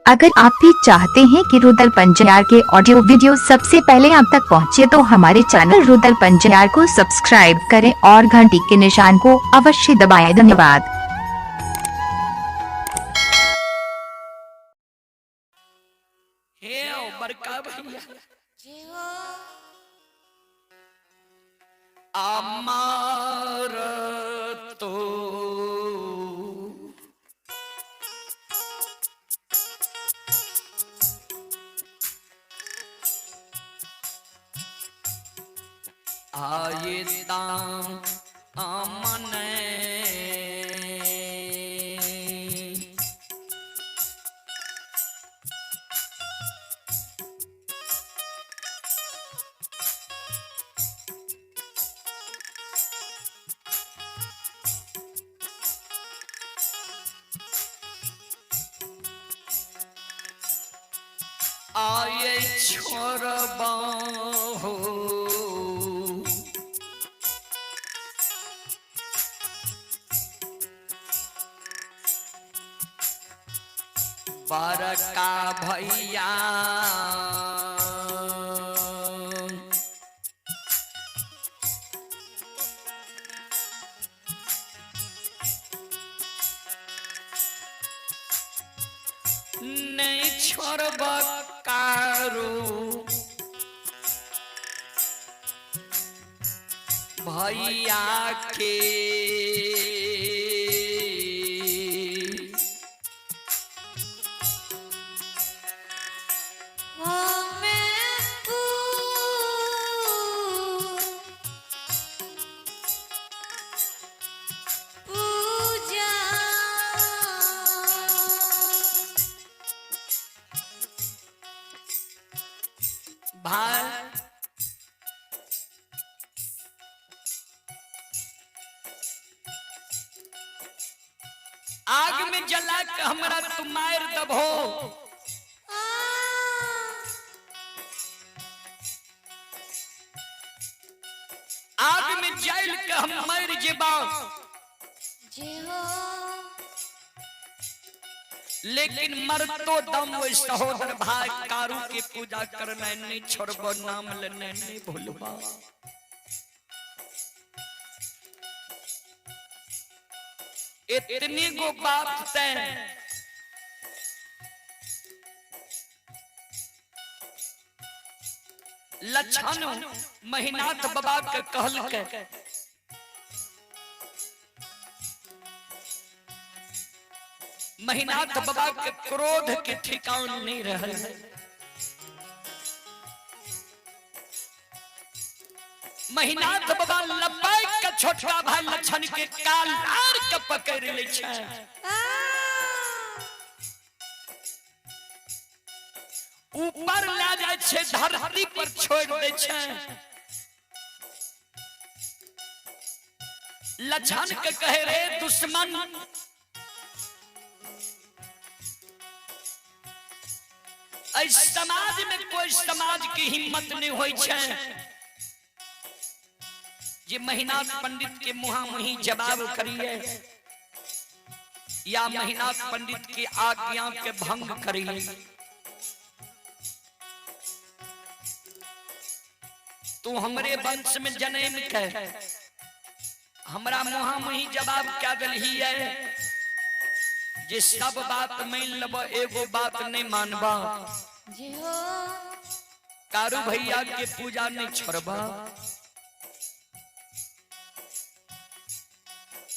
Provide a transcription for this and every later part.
अगर आप भी चाहते हैं कि रुदल पंजियार के ऑडियो वीडियो सबसे पहले आप तक पहुंचे तो हमारे चैनल रुदल पंजियार को सब्सक्राइब करें और घंटी के निशान को अवश्य दबाएं। धन्यवाद। हे ओ बड़का भैया अमर तो आए ताम अमन आए छोड़बा हो बड़का भैया नहीं छोड़ब कारू भैया के भाई आग में जला के हमरा तू मार दबो, आग में जल के हम मर जेबा, लेकिन मरतो दम ओहि सहोदर भाई कारू के पूजा करना नहीं छोड़बो, नाम लेना नहीं भूलबा। इतनी गो बात तय लक्षण महिनाथ बाबा के कहल के महिनाथ बाबा के क्रोध के ठिकान नहीं रहे। महिनाथ बाबा लपैक के छोटका भाई लक्षण के काल आर के पकड़ ले छै, ऊपर ले जाय छै, धरती पर छोड़ दे छै। लक्षण के कहे रे दुश्मन, एहि समाज में कोई समाज की हिम्मत नहीं होई छै जे महिनाथ पंडित के मुहा मुही जवाब करिए या महिनाथ पंडित की आज्ञा के भंग करिए। तू हमरे वंश में जन्म के हमरा मुहा मुही जवाब क्या दिलही है जे सब बात मान लब एगो बात नहीं मानबा, कारू भैया के पूजा नहीं छोड़बा।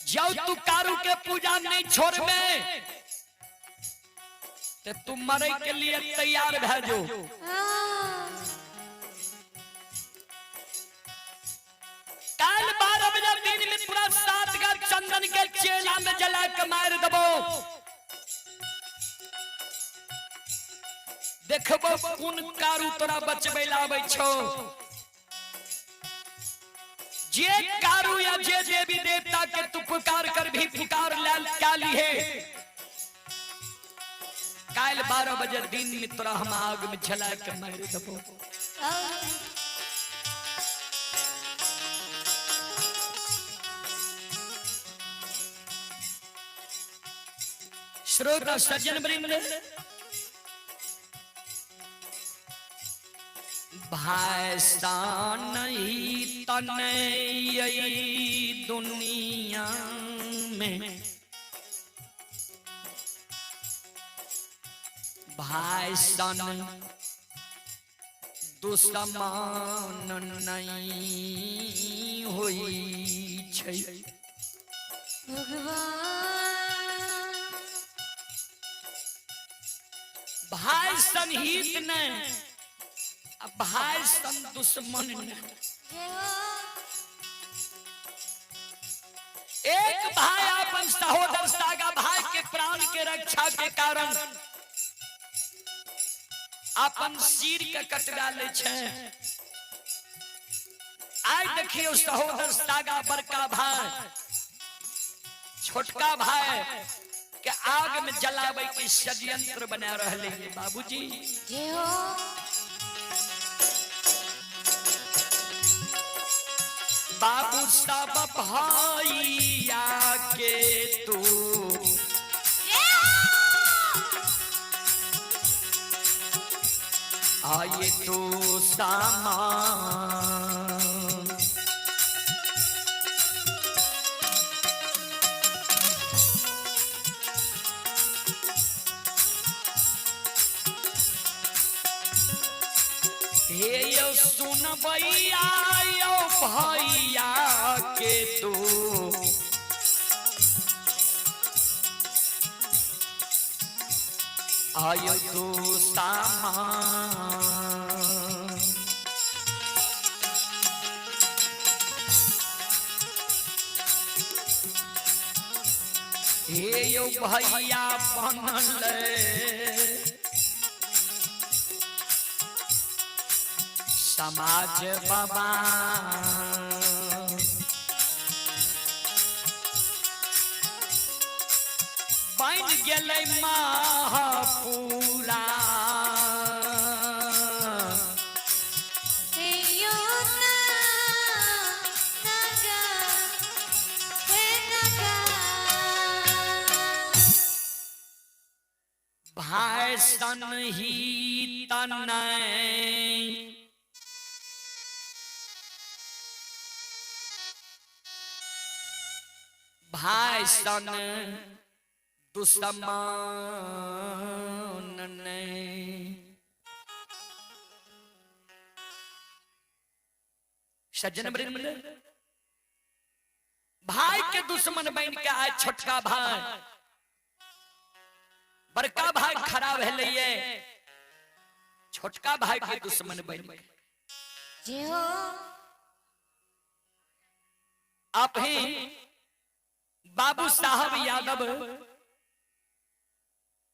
जाओ तू कारू के पूजा नहीं छोड़बे तो तू मरे के लिए तैयार भै जो। काल 12 बजे दिन में पूरा 7 गज चंदन के चेला में जला के मार दबो, देखबो कोन कारू तोरा बचबे लाबै छौ। जे कारू या जे देवी देवता के तू पुकार कर भी पुकार लाल काली है, काल 12 बजे दिन में तोरा हम आग में जला के मार दबो। श्रोता सज्जन वृंद, भाषा नहीं तनय दुनिया में, भाषण दुश्मन नहीं होई छै। भगवान भाई सन हित नहीं, भाई सन दुश्मन नहीं। जय हो। एक भाई अपन सहोदर सागा भाई के प्राण के रक्षा के कारण अपन सिर के कटवा ले छै। आइ देखियो सहोदर सागा बड़का भाई छोटका भाई के आग में जलावे के षड्यंत्र बना रहले हैं बाबूजी। जय हो। बाबू सब भैया के तू आए तो सामान, हे यो सुन भैया यो भैया के तू आयो तो सामान। हे यो भैया बनल समाज बाबा, बन गेलै महापूरा। हे यो ना नागा हे नागा। भाई सन ही तनय भाई सन दुश्मन नहीं। सज्जन वृंद, भाई के दुश्मन बन के आए छोटका भाई, बड़का भाई खड़ा भेलैये छोटका भाई के दुश्मन बन के। जय हो। आप ही बाबू साहब यादव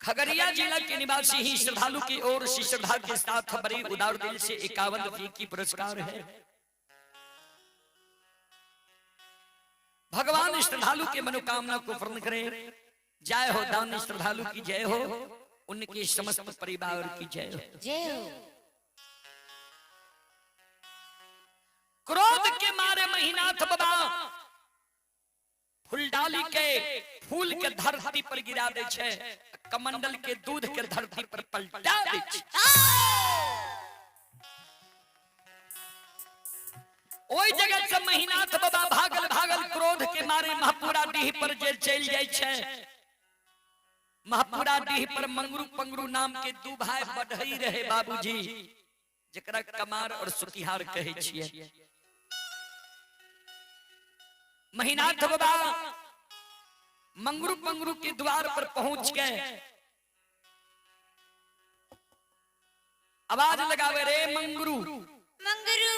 खगड़िया जिला के निवासी ही श्रद्धालु की ओर से श्रद्धा के साथ बड़ी उदार दिल से 51 रुपये की पुरस्कार है। भगवान श्रद्धालु के मनोकामना को पूर्ण करे। जय हो दान श्रद्धालु की जय हो, उनके समस्त परिवार की जय हो। जय हो। क्रोध के मारे महीनाथ बाबा फुलडाली के फूल के धरती पर गिरा दे छे, कमंडल के दूध के धरती पर पलटा दे छे। ओई जगह से महीनाथ बाबा भागल भागल क्रोध के मारे महापुरा डीह पर जे चल जाय छे। महापुरा डीह पर मंगरू पंगरू नाम के दू भाई बढ़ई रहे बाबूजी, जकरा कमार और सुतिहार कहे छिए। महीनाथ बाबा मंगरू पंगरू के द्वार पर पहुंच गए, आवाज लगावे रे मंगरू मंगरू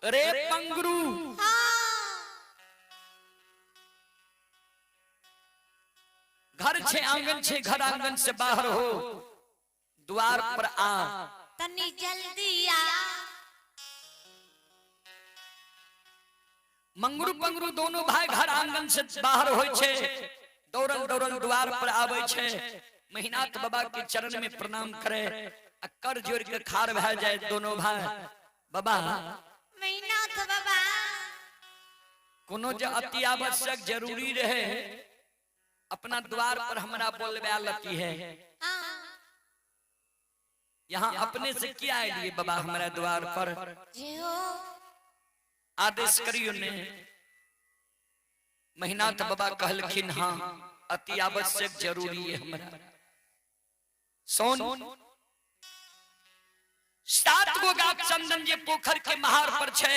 रे पंगरू। हाँ। घर छे आंगन छे, घर आंगन से बाहर हो द्वार पर आ, तनी जल्दी आ। मंगरू पंगरू दोनों भाई घर आंगन से बाहर होय छे, दौड़ल दौड़ल द्वार पर आवे छे। महीनाथ बाबा के चरण में प्रणाम करे, कर जोड़ के खार भय जाए दोनों भाई। बाबा महीनाथ बाबा कोनो जे अति आवश्यक जरूरी रहे अपना द्वार पर हमरा बोलबे लती है। यहाँ अपने से किया एलिए बाबा हमारा द्वार पर? जी हो। आदेश करियो ने। महिनाथ बाबा कहलखिन हाँ, अति आवश्यक जरूरी है हमरा। सोन 7 गो गाछ चंदन जे पोखर के महार पर छे,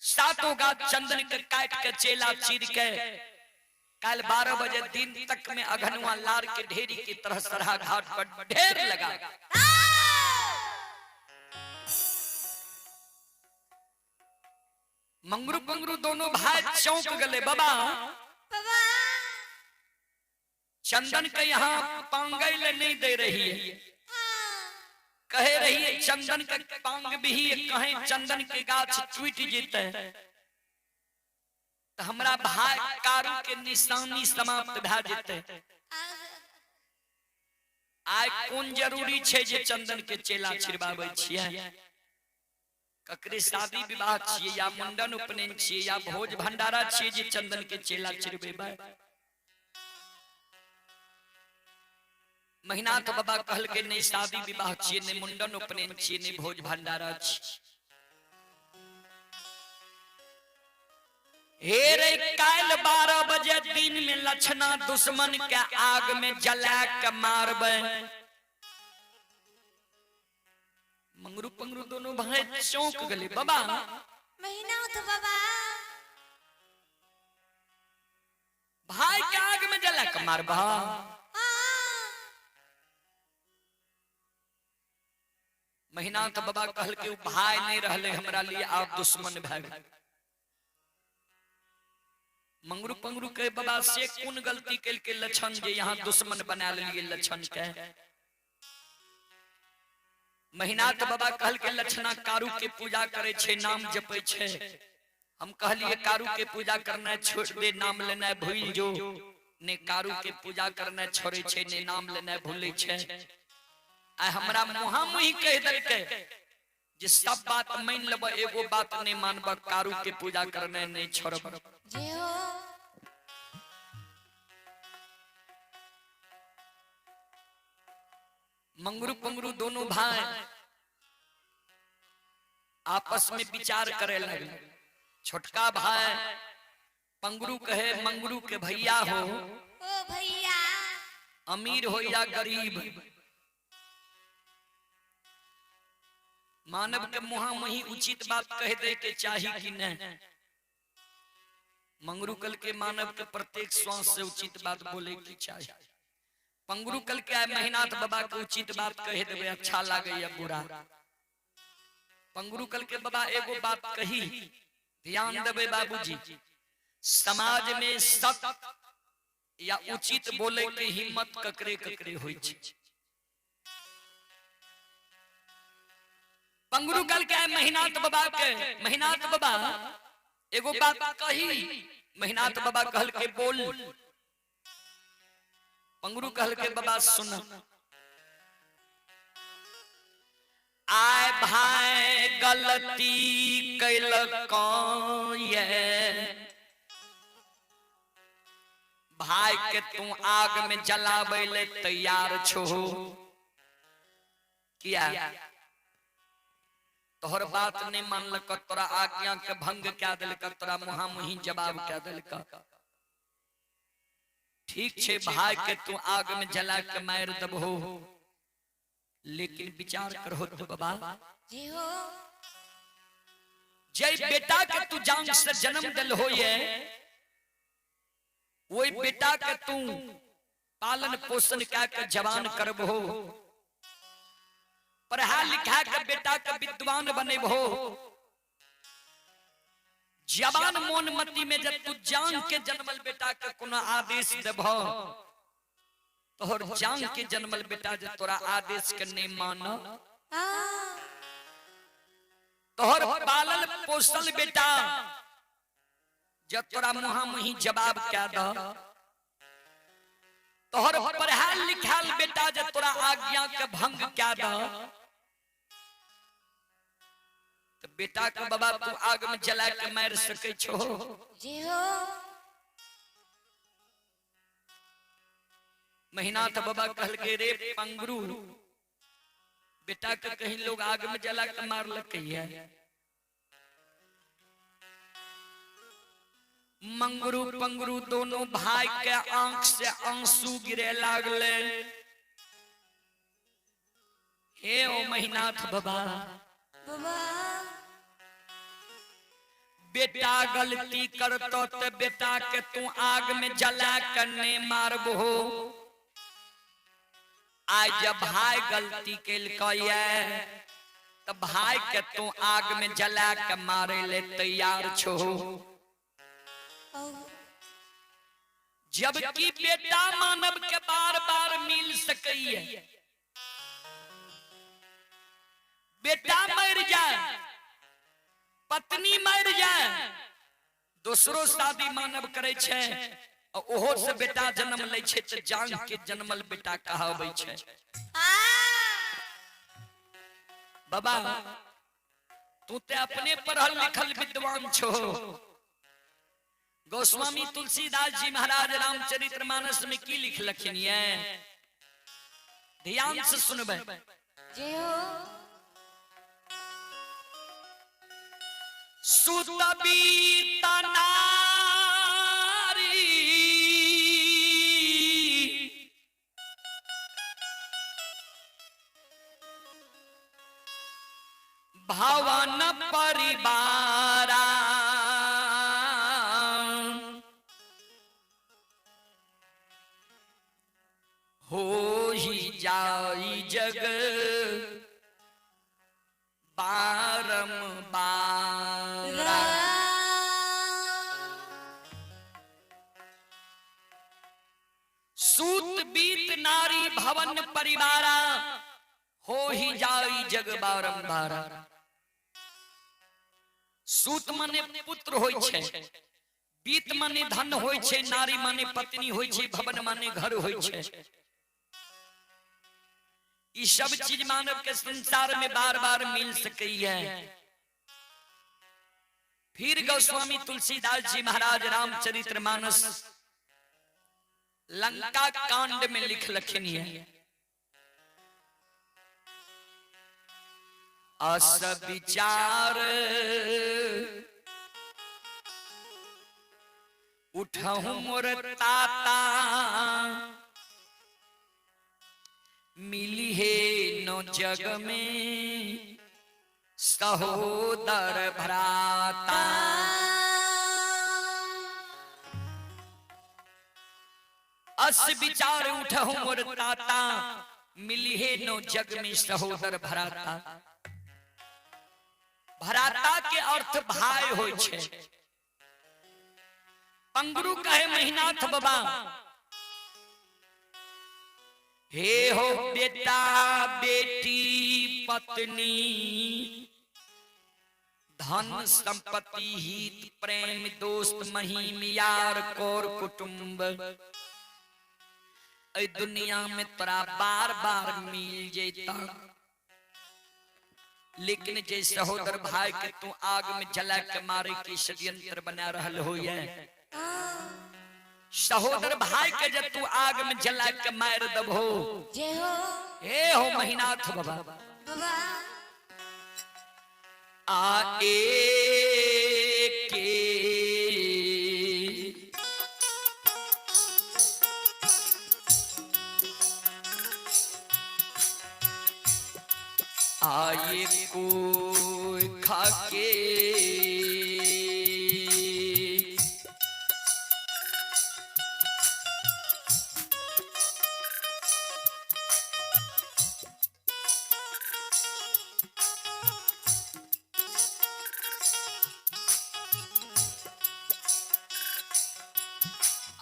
7 गाछ चंदन के काट के चेला चीर के कल 12 बजे दिन तक में अघनुआ लार के ढेरी की तरह सरहा घाट पर ढेर लगा। मंगरू पंगरू दोनों भाई चौंक गले, बाबा बाबा चंदन के यहाँ पांगई ले नहीं दे रही है, कहे रही है चंदन के पांग भी कहे चंदन के गाछ टूट जेते तो हमरा भाई कारू के निशानी समाप्त भा जेते। आइ कोन जरूरी छे जे चंदन के चेला छिड़बाबै छियै? ककरे शादी विवाह छियै या मुंडन उपनयन छियै या भोज भंडारा छियै जे चंदन के चेला छिड़बेबै? महिनाथ बाबा कहलकै नहीं शादी विवाह छियै, नहीं मुंडन उपनयन छियै, नहीं भोज भंडारा छियै। हे रे काल्हि 12 बजे दिन में लक्षणा दुश्मन के आग में जला के मारबै। मंगरू पंगरू दोनों भाई चौंक गले, बाबा महिनाथ बाबा भाई के आग में जला के मारबा? महिनाथ बाबा कहलकै उ भाई नहीं रहले हमरा लिए, आप दुश्मन भए गेल। मंगरू पंगरू के बाबा से कोन गलती केलकै लक्षण जे यहाँ दुश्मन बना लेलिए लक्षण के? महिनाथ बाबा कहलकै लक्षणा कारू के पूजा करे छे, नाम जपै छे। हम कहलिए कारू के पूजा करना छोड़ दे, नाम लेना भूल जो। ने कारू के पूजा करना छोड़े छे, ने नाम लेना भूले छे। आ हमरा मुहा मुही कह देलकै जे सब बात मान लेब, एगो बात नहीं मानब, कारू के पूजा करना नहीं छोड़ब। जी हो। मंगरू पंगरू दोनों भाई आपस में विचार करे लगे। छोटका भाई पंगरू कहे मंगरू के भैया हो, ओ भैया, अमीर हो या गरीब, मानव के मुहा मुही उचित बात कह दे के चाही कि नहीं? मंगरू कल के मानव के प्रत्येक श्वास से उचित बात बोले की चाही। पंगरू कल के आए महिनाथ बाबा के उचित बात कह देवे, अच्छा लागे या बुरा। पंगरू कल के बाबा एगो बात कही, ध्यान देवे बाबूजी, समाज में सत्य या उचित बोले के हिम्मत ककरे ककरे होई छे। पंगरू कल के आए महिनाथ बाबा के, महिनाथ बाबा एगो बात कही। महिनाथ बाबा कहल के बोल। पंगरू कहल के बाबा सुन, आय भाई गलती कैलक ये, भाई के तू आग में जलाबै ले तैयार छो किया? तोहर बात नहीं मानलक, तोरा आज्ञा के भंग क्या दिलक, तोरा मुहा मुही जवाब क्या दिलक। ठीक छे भाई के तू आग में जला के मार दबहो, लेकिन विचार करो तो बाबा जी हो, जय बेटा के तू जान से जन्म दिल हो ये, वही बेटा के तू पालन पोषण क्या के जवान करबहो, पढ़ा लिखा के बेटा के विद्वान बनेबहो। जवान मोन मती में जब तू जान के जन्मल बेटा के कोनो आदेश देबहो, तोहर जान के जन्मल बेटा जब तोरा आदेश के नहीं मान, तोहर पालल पोसल बेटा जब तोरा मुहा मुही जवाब क्या द, तोहर पढ़ाल लिखाल बेटा जब तोरा आज्ञा के भंग क्या द, तो बेटा के बाबा तू आग में जला के मार सके छो। जी हो। महिनाथ बाबा कहल के रे पंगरू, बेटा के कहीं लोग आग में जला के मारलकै है। मंगरू पंगरू दोनों भाई के आंख से आंसू गिरे लागले। हे ओ महिनाथ बाबा, बाबा बेटा गलती करतो ते बेटा के तू आग में जला के ने मारबो। आज जब भाई गलती केलकै तो भाई के तू आग में जला के मारे ले तैयार छो। जबकि बेटा मानव के बार बार मिल सकैया, बेटा मर जाए, पत्नी मर जाए, दोसरो शादी मानव करे छे ओहो से बेटा जन्म लै छे त जान के जन्मल बेटा कहाबै छे। बाबा तू ते अपने पढ़ल लिखल विद्वान छो। गोस्वामी तुलसीदास जी महाराज रामचरित्र मानस में की लिखलखिन ये, ध्यान से सुनबै। जी हो। सुतबी तनारी भवन परिवारा हो ही जाई जग बारंबार। सूत बीत नारी भवन परिवारा हो ही जाई जग बारंबारा। सूत माने पुत्र होय छे, बीत माने धन होय छे, नारी माने पत्नी होय छे, भवन माने घर होय छे। ई सब चीज मानव के संसार में बार बार मिल सकी है। फिर गोस्वामी तुलसीदास जी महाराज रामचरित्र मानस लंका कांड में लिख लखिन है, अस विचार उठहु मोर ताता मिली हे नो जग में सहोदर भ्राता। अस विचार उठहु मोर ताता मिली हे नो जग में सहोदर भ्राता। भ्राता के अर्थ भाई होय छे। पंगरू कहे महिनाथ बाबा, हे हो बेटा बेटी पत्नी धन संपत्ति हित प्रेम दोस्त महिम यार कोर कुटुंब ऐ दुनिया में तोरा बार बार मिल जेता, लेकिन जे सहोदर भाई के तू आग में जला के मारे के षड्यंत्र बना रहल हो, सहोदर भाई के जब तू आग में जला के मार दबो, हे हो महिनाथ बाबा आ के आए कोई खाके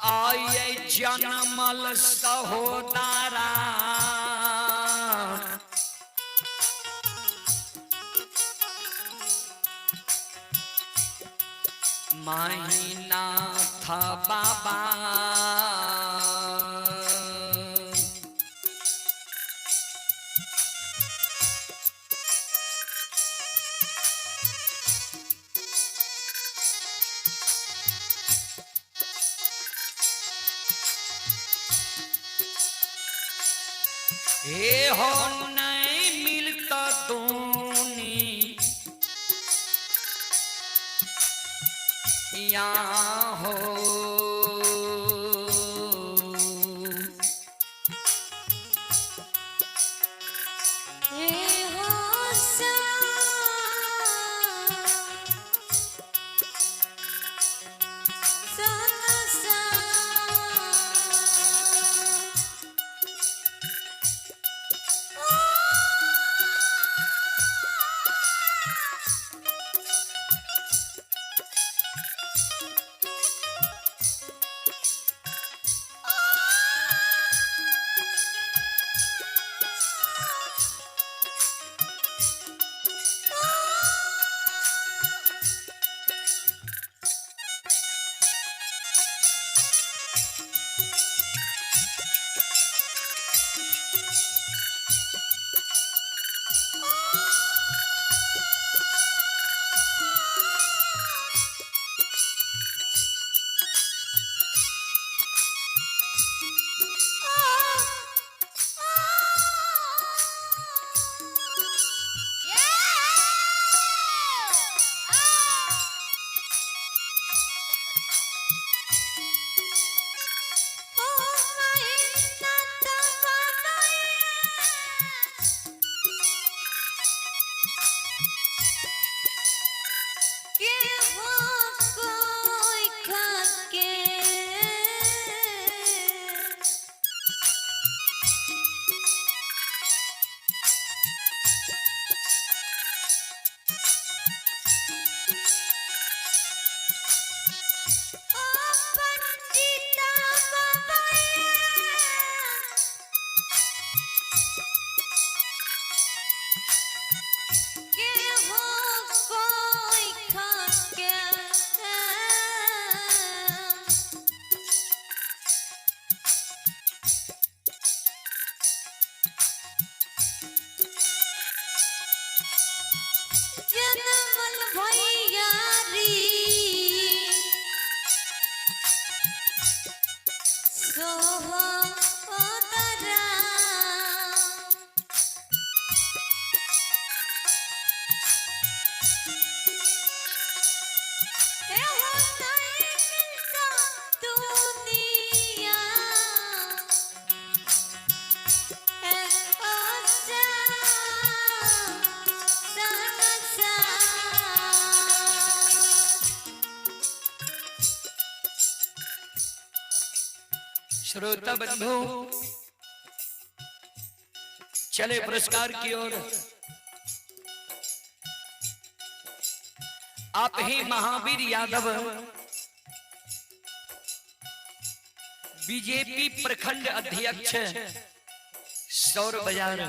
आए जनमल सहोदरा महिनाथ बाबा हे हो नहीं मिलते दुनिया हो। हे हो सा सा सा जनमल भैयारी सोहदरा ए हो नहीं मिलता दुनिया ए आशा सा सा। श्रोता बंधु, चले पुरस्कार की ओर। आप ही महावीर यादव, बीजेपी प्रखंड अध्यक्ष सौर बाजार।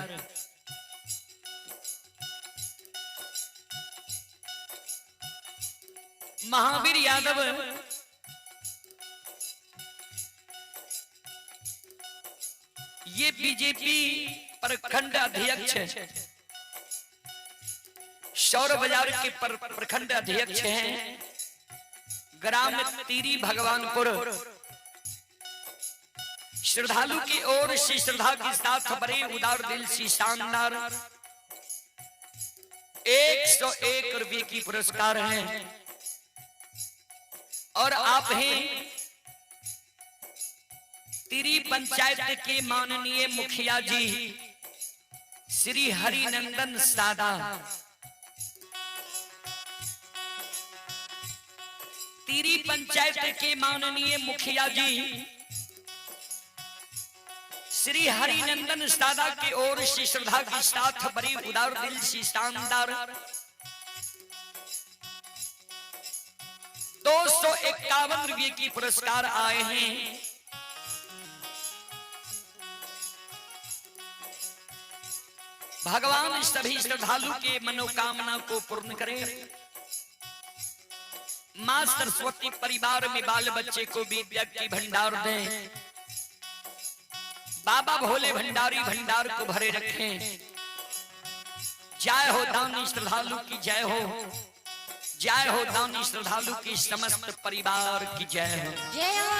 महावीर यादव ये बीजेपी प्रखंड अध्यक्ष सौर बाजार के प्रखंड अध्यक्ष हैं, ग्राम तीरी भगवानपुर। श्रद्धालु की ओर से श्रद्धा के साथ बड़े उदार दिल से शानदार 101 रुपये की पुरस्कार है। और आप हैं तिरी पंचायत के माननीय मुखिया जी श्री हरिनंदन सादा। तिरी पंचायत के माननीय मुखिया जी श्री हरिनंदन सादा की ओर से श्रद्धा के साथ बड़ी उदार दिल से शानदार 251 रुपये की पुरस्कार आए हैं। भगवान सभी श्रद्धालु के मनोकामना को पूर्ण करें। मां सरस्वती परिवार में बाल बच्चे को विद्या की भंडार दें। बाबा भोले भंडारी भंडार को भरे रखें। जय हो दानी श्रद्धालु की जय हो, जय हो दानी श्रद्धालु की समस्त परिवार की जय हो। जय हो।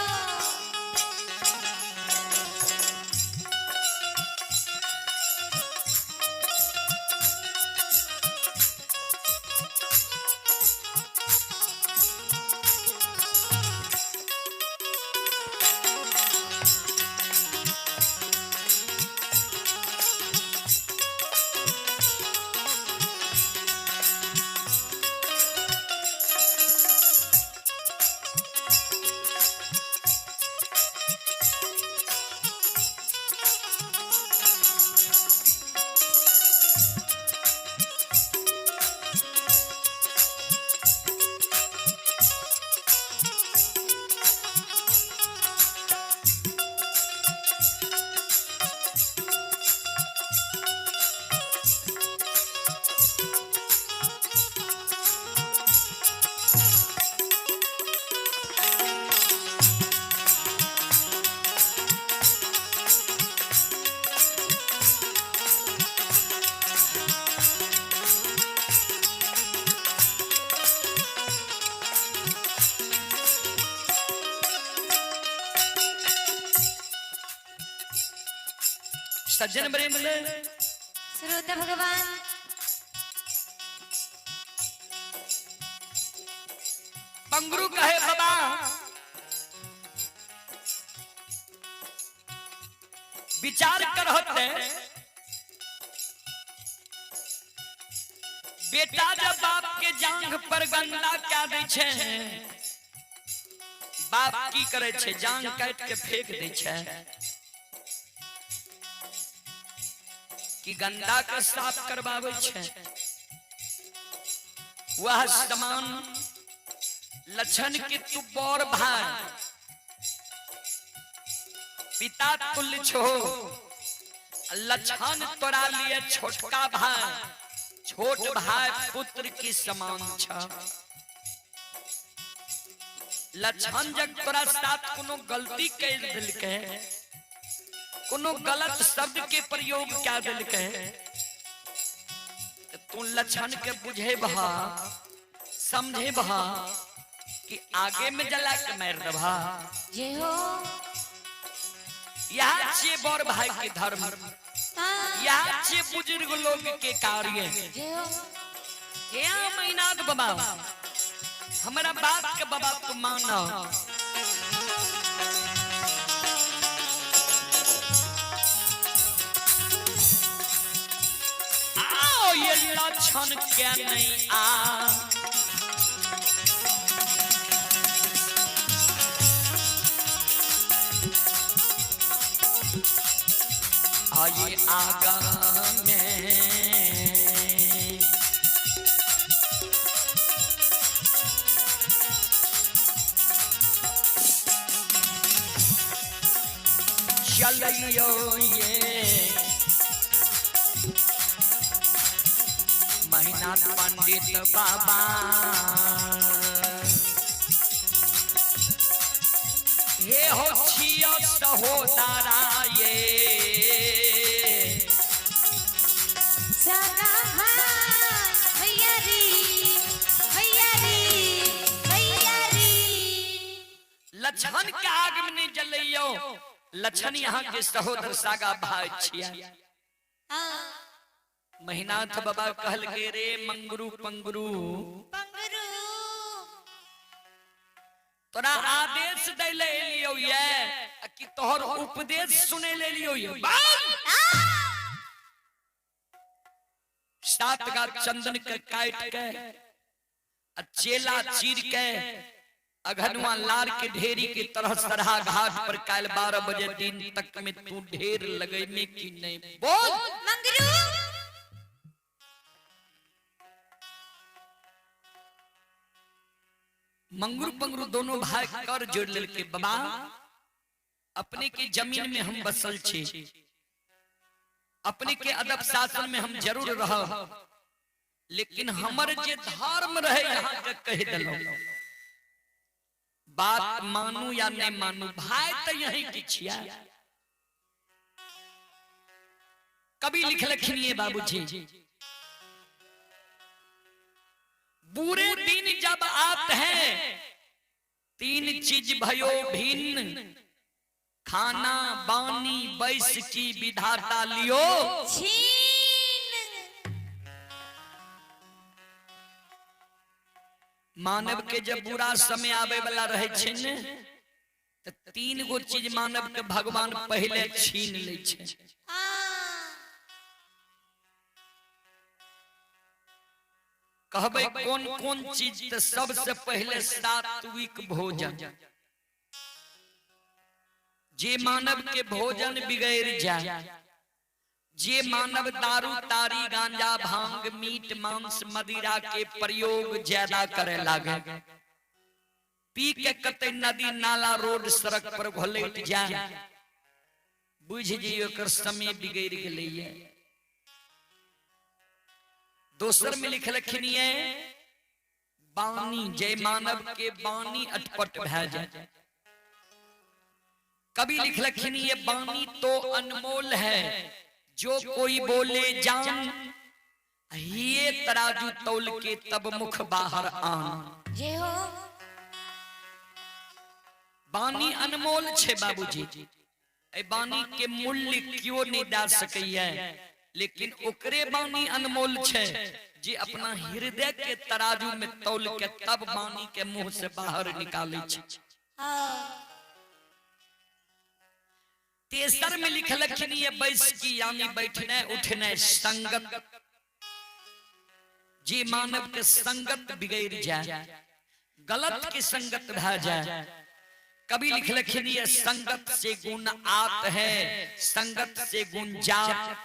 सज्जन वृंद, श्रोता भगवान, पंगरू कहे बाबा विचार करते बेटा जब बाप के जांघ पर गंदा क्या दै छै, बाप की करे छै? जांघ काट के फेंक दै छै कि गंदा के साफ करवाबै छै? वह समान लक्षण के तू बड़ भाई पिता तुल्य छो, लक्षण तोरा लिए छोटका भाई, छोट भाई पुत्र की समान छ। लक्षण जब तोरा साथ कोनो गलती कर दिलके, कोनो गलत शब्द के प्रयोग क्या दिलके, तो तू लक्षण के बुझे बहा समझे बहा कि आगे में जला के मार दबा। जय हो। यहाँ छे बड़ भाई के धर्म, यहाँ छे बुजुर्ग लोग के कार्य। जय हो। यहाँ महीनाथ बाबा हमारा बात के बाबा तू मानो। आओ ये लक्षण क्या नहीं आ आइए आगा में चलियो ये महीना पंडित बाबा हे हो छियो सहोदरा ये सगा भैया री, भैया री, भैया री। लक्षण के आग में नहीं जलइयो, लक्षण यहाँ के सहोदर सागा भाई छिया। महीनाथ बाबा कहल के रे मंगरू पंगरू पंगरू तोरा आदेश दे ले लियो ये कि तोहर उपदेश सुने ले लियो ये। सात गा चंदन के काट के चेला चीर के अघनुआ लार के ढेरी की तरह सरहा घाट पर काल 12 बजे दिन तक में तू ढेर लगैमे कि नहीं बोल। मंगरू मंगरू पंगरू दोनों भाई कर जोड़ लेके बाबा अपने के जमीन में हम बसल छी, अपने के अदब शासन में हम जरूर रह, लेकिन हमर जे धर्म रहे यहाँ के कह दिलो बात मानू या नहीं मानू भाई तो यही की छिया। कभी लिख लखनिए बाबूजी, बुरे दिन जब आते हैं तीन चीज भयो भिन्न, खाना बानी बैस की विधाता लियो छीन। मानव के जब बुरा समय आवे वाला रहे छे ने तो तीन गो चीज मानव के भगवान पहले छीन ले छे। कहबे कौन कौन चीज? तो सबसे पहले सात्विक भोजन। जे मानव के भोजन बिगड़ जाए, जे मानव दारू तारी गांजा भांग मीट मांस मदिरा के प्रयोग ज्यादा करे लागे, पी के कते नदी नाला रोड सड़क पर घोलट जाए, बुझ जइयो एकर समय बिगड़ गेलैये। दोसर में लिखलखिन ये बानी, जय मानव के बानी अटपट भै जाए। कभी लिखलखिन ये बानी तो अनमोल है, जो कोई बोले जान, ये तराजू तौल के तब मुख बाहर आन। जय हो। बानी अनमोल छे बाबूजी, एहि वाणी के मूल्य क्यों नहीं दऽ सकैया, लेकिन ओकरे वाणी अनमोल छै जे अपना हृदय के तराजू में तौल के तब वाणी के मुंह से बाहर निकालै छै। तेसर में लिखलखिन ये बैसकी यानी बैठने उठने संगत, जे मानव के संगत बिगड़ जाए, गलत के संगत भए जाए। कवि लिखलखिन ये संगत से गुण आत है, संगत से गुण जात,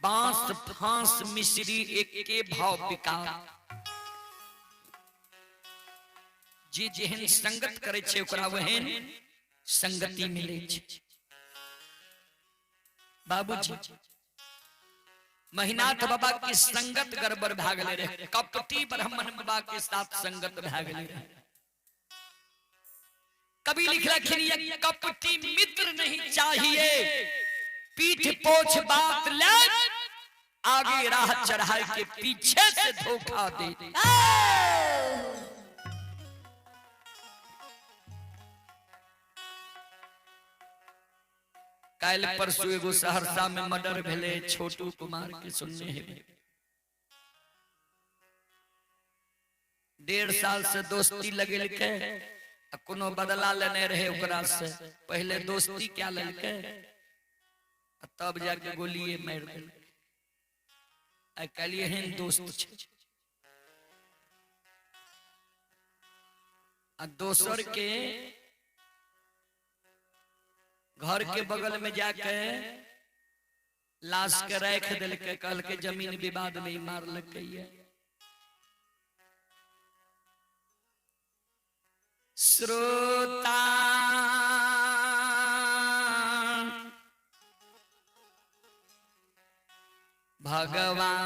बांस फांस मिश्री एक के भाव बिकात। जे जेहन संगत करे छै ओकरा ओहन संगति मिले छै। बाबूजी महिनाथ बाबा के संगत गड़बड़ भए गेलै रहे, कपटी ब्राह्मण बाबा के साथ संगत भए गेलै रहे। कवि लिखलखिन ये कपटी मित्र नहीं चाहिए, पीठ पोछ बात ले आगे राह चढ़ाए के पीछे से धोखा दे। काल्हि परसू एगो सहरसा में मर्डर भेलै छोटू कुमार के, सुनने हेबै। 1.5 साल से दोस्ती लगेलकै आ कोनो बदला लेने रहे ओकरा से, पहले दोस्ती क्या लेलकै आ तब जाके गोलिए मारि देलकै। आइ काल्हि एहन दोस्त छै आ दोसर के घर के बगल में जाके लाश के राख देलकै, कहलकै जमीन विवाद में मारलकै। श्रोता भगवान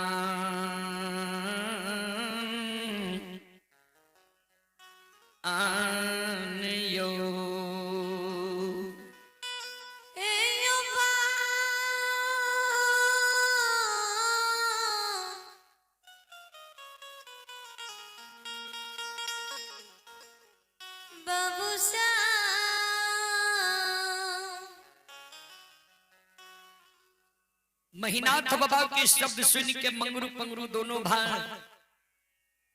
आन यो महिनाथ बाबा के शब्द सुन के मंगरू पंगरू दोनों भाई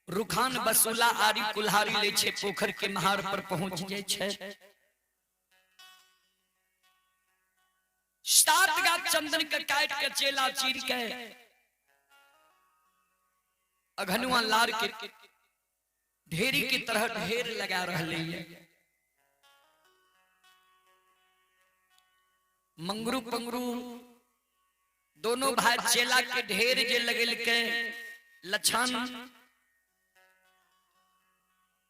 रुखान बसुला आरी कुल्हारी ले छे पोखर के महार पर पहुंच जाए छे। 7 गाछ चंदन के काट के चेला चीर के अघनुआ लार के ढेरी की तरह ढेर लगा रहे है। मंगरू पंगरू दोनों भाई चेला के ढेर जे लगल के लछन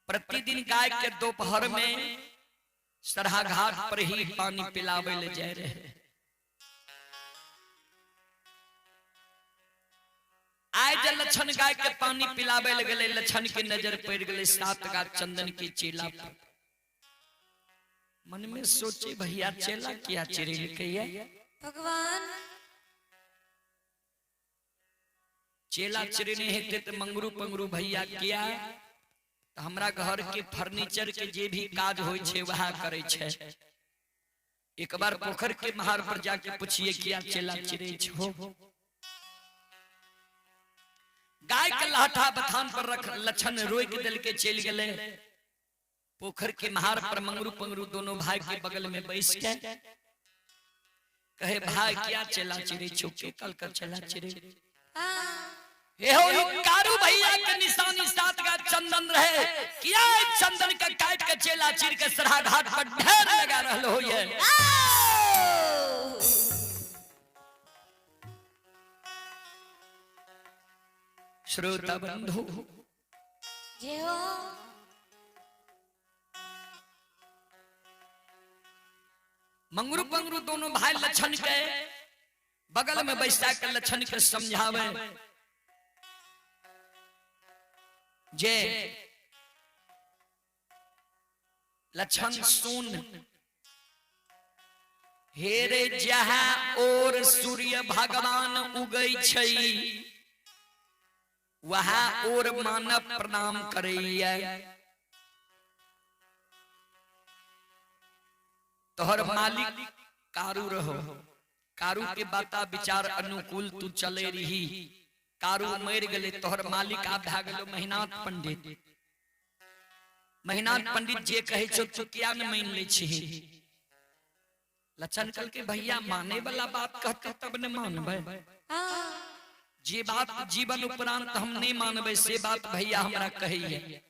प्रतिदिन गाय के दोपहर में सरहा घाट पर ही पानी पिलावे ले जाए रहे। आय जे लछन गाय के पानी पिलावे ले गेलै, लछन के नजर पड़ गेलै 7 गाछ चंदन के चेला पर। मन में सोचे भैया चेला किया चिरेलकै ये भगवान चेला चिरेने हेतै त मंगरू पंगरू भैया किया त हमरा घर के फर्नीचर के जे भी काज होइ छै वएह करै छै। एक बार पोखर के महार पर जाके पूछिए किया चेला चिरे छो। गाय के लहठा बथान पर रख लछन रोक देलके चलि गेलै। पोखर के महार पर मंगरू पंगरू दोनों भाई के बगल में बैस के कहे भाई क्या चेला चिरे छो, के कल कर चेला चिरे। एहो कारू भैया के निशानी 7 गाछ चंदन रहे, किया चंदन के काट के चेला चीर के सरहा घाट पर ढेर लगा रहल हो ये। श्रोता बंधु जय हो। मंगरू पंगरू दोनों भाई लछन के बगल में बैसा के लछन के समझावे जे लछन सुन, हेरे जहाँ और सूर्य भगवान उगै छै वहाँ और मानव प्रणाम करैया। तोहर मालिक कारू रहो, कारू के बाता विचार अनुकूल तू चले रही। कारू मर गए तोहर मालिक आ भए गेलो महिनाथ पंडित। महिनाथ पंडित जे कहे छौ तू किया न मान ले छी? लक्षण कल के भैया माने वाला बात कहते तब न मानबै। जे बात जीवन उपरांत हम नहीं मानबै से बात भैया हमरा कहैये।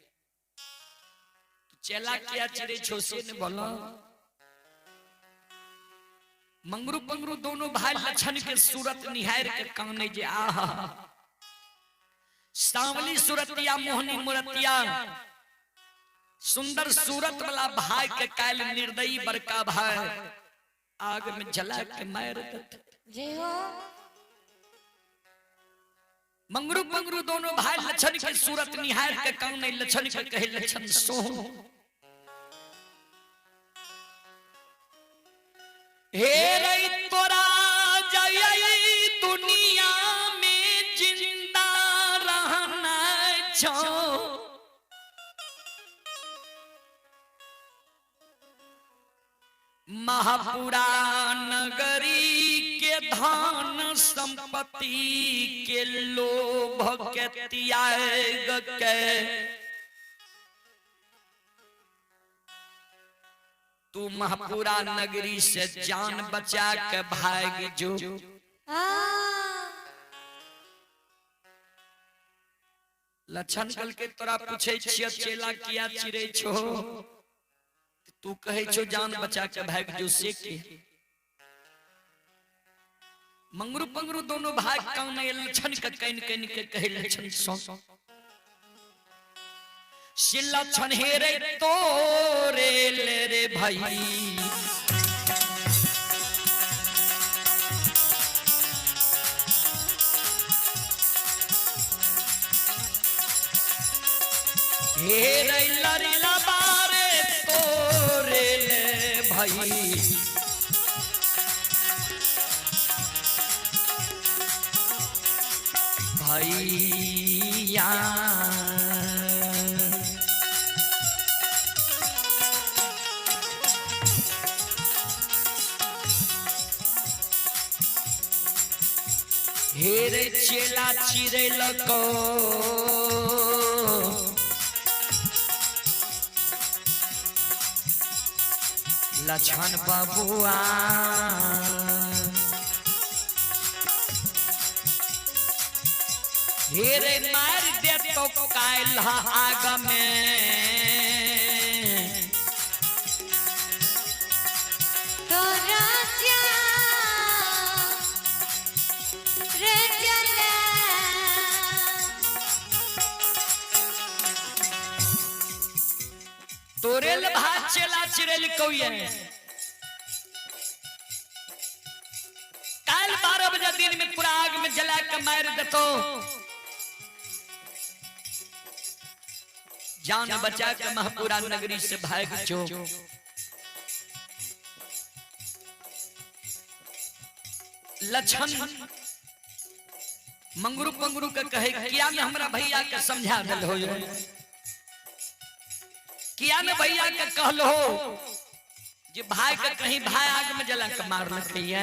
चेला किया चिड़ै छौ से न बोलो। मंगरू पंगरू दोनों भाई लक्षण के सूरत निहार के काने जे आहा सांवली सूरतिया मोहनी मूरतिया सुंदर सूरत वाला भाई के काल निर्दयी बड़का भाई आग में जला के मार देत। जय हो। मंगरू पंगरू दोनों भाई लक्षण के सूरत निहार के काने लक्षण के कहे लक्षण सो हे रे तोरा जय दुनिया में जिंदा रहना छो। महापुरा नगरी के धन संपत्ति के लोभ के त्याग के तू महापुरा नगरी से जान बचा के भाग जो। लक्षण कल के तोरा पूछे छिय चेला किया चिड़ै छो, तू कहे छो जान बचा के भाग जो से के। मंगरू पंगरू दोनों भाग काने लक्षण के can can के कहे लक्षण सो से लक्षण हे रे तोरे ले रे भाई। हे रे लरी लबारे तोरे ले भाई। भैया हे रे चेला चिड़ै लको लक्षण बबुआ हे रे मार दे तो कायल आग में तोरा रे चला तोरेल भात चेला चिड़ैल कौये काल 12 बजे दिन में पूरा आग में जला के मार देतो। जान बचा के महापुरा नगरी से भाग जो। लक्षण मंगरू पंगरू के कहे किया ने हमरा भैया के समझा दिल हो, किया ने भैया के कहलो जे भाई के कहीं भाई आग में जला के मार लकैया।